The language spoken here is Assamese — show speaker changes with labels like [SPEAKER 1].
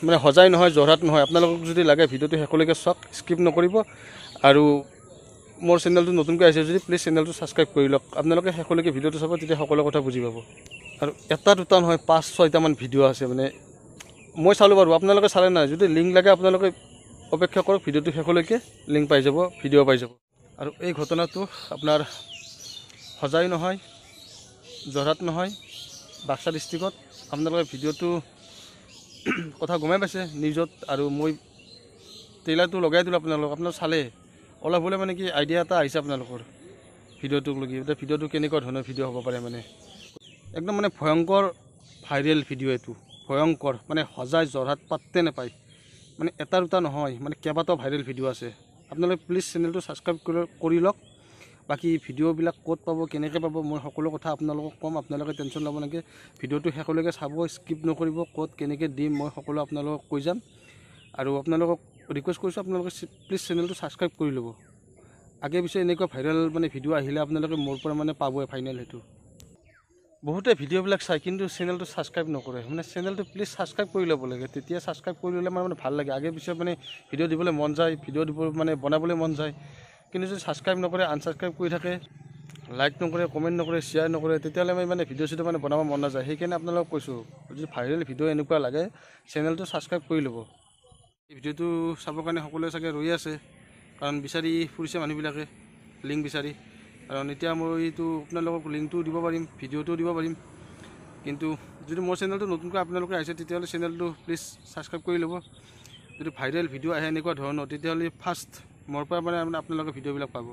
[SPEAKER 1] মানে হোজাই নহয়, যোৰহাট নহয়। আপোনালোকক যদি লাগে ভিডিঅ'টো শেষলৈকে চাওক, স্কিপ নকৰিব। আৰু মোৰ চেনেলটো নতুনকৈ আহিছে যদি প্লিজ চেনেলটো ছাবস্ক্ৰাইব কৰি লওক। আপোনালোকে শেষলৈকে ভিডিঅ'টো চাব, তেতিয়া সকলো কথা বুজি পাব। আৰু এটা দুটা নহয়, 5-6টামান ভিডিঅ' আছে, মানে মই চালোঁ বাৰু, আপোনালোকে চালে নাই? যদি লিংক লাগে আপোনালোকে অপেক্ষা কৰক ভিডিঅ'টো শেষলৈকে, লিংক পাই যাব, ভিডিঅ' পাই যাব। আৰু এই ঘটনাটো আপোনাৰ হোজাই নহয়, যোৰহাট নহয়, বাক্সা ডিষ্ট্ৰিক্টত। আপোনালোকে ভিডিঅ'টো কথা গমেই পাইছে নিউজত, আৰু মই ট্ৰেইলাৰটো লগাই দিলোঁ আপোনালোকক। আপোনালোক চালে অলপ হ'লে মানে কি আইডিয়া এটা আহিছে আপোনালোকৰ ভিডিঅ'টোক লগি, এতিয়া ভিডিঅ'টো কেনেকুৱা ধৰণৰ ভিডিঅ' হ'ব পাৰে। মানে একদম মানে ভয়ংকৰ ভাইৰেল ভিডিঅ' এইটো, ভয়ংকৰ। মানে হোজাই যোৰহাট পাত্তে নাপায়, মানে এটা দুটা নহয়, মানে কেইবাটাও ভাইৰেল ভিডিঅ' আছে। আপোনালোকে প্লিজ চেনেলটো ছাবস্ক্ৰাইব কৰি লওক। বাকী ভিডিঅ'বিলাক ক'ত পাব, কেনেকৈ পাব, মই সকলো কথা আপোনালোকক ক'ম, আপোনালোকে টেনশ্যন ল'ব নালাগে। ভিডিঅ'টো শেষলৈকে চাব, স্কিপ নকৰিব। ক'ত কেনেকৈ দিম মই সকলো আপোনালোকক কৈ যাম। আৰু আপোনালোকক ৰিকুৱেষ্ট কৰিছোঁ, আপোনালোকে প্লিজ চেনেলটো ছাবস্ক্ৰাইব কৰি ল'ব। আগে পিছে এনেকুৱা ভাইৰেল মানে ভিডিঅ' আহিলে আপোনালোকে মোৰ পৰা মানে পাবই ফাইনেল। সেইটো বহুতে ভিডিঅ'বিলাক চায় কিন্তু চেনেলটো ছাবস্ক্ৰাইব নকৰে, মানে চেনেলটো প্লিজ ছাবস্ক্ৰাইব কৰি ল'ব লাগে। তেতিয়া ছাবস্ক্ৰাইব কৰি ল'লে মানে ভাল লাগে, আগে পিছে মানে ভিডিঅ' দিবলৈ মন যায়, ভিডিঅ' দিব মানে বনাবলৈ মন যায়। কিন্তু যদি ছাবস্ক্ৰাইব নকৰে, আনছাবস্ক্ৰাইব কৰি থাকে, লাইক নকৰে, কমেণ্ট নকৰে, শ্বেয়াৰ নকৰে, তেতিয়াহ'লে মানে ভিডিঅ' চিডিঅ' মানে বনাব মন নাযায়। সেইকাৰণে আপোনালোকক কৈছোঁ, যদি ভাইৰেল ভিডিঅ' এনেকুৱা লাগে চেনেলটো ছাবস্ক্ৰাইব কৰি ল'ব। এই ভিডিঅ'টো চাবৰ কাৰণে সকলোৱে চাগে ৰৈ আছে, কাৰণ বিচাৰি ফুৰিছে মানুহবিলাকে লিংক বিচাৰি। কাৰণ এতিয়া মই এইটো আপোনালোকক লিংকটো দিব পাৰিম, ভিডিঅ'টোও দিব পাৰিম, কিন্তু যদি মোৰ চেনেলটো নতুনকৈ আপোনালোকে আহিছে তেতিয়াহ'লে চেনেলটো প্লিজ ছাবস্ক্ৰাইব কৰি ল'ব। যদি ভাইৰেল ভিডিঅ' আহে এনেকুৱা ধৰণৰ, তেতিয়াহ'লে ফাৰ্ষ্ট মোৰ পৰা মানে আপোনালোকে ভিডিঅ'বিলাক পাব।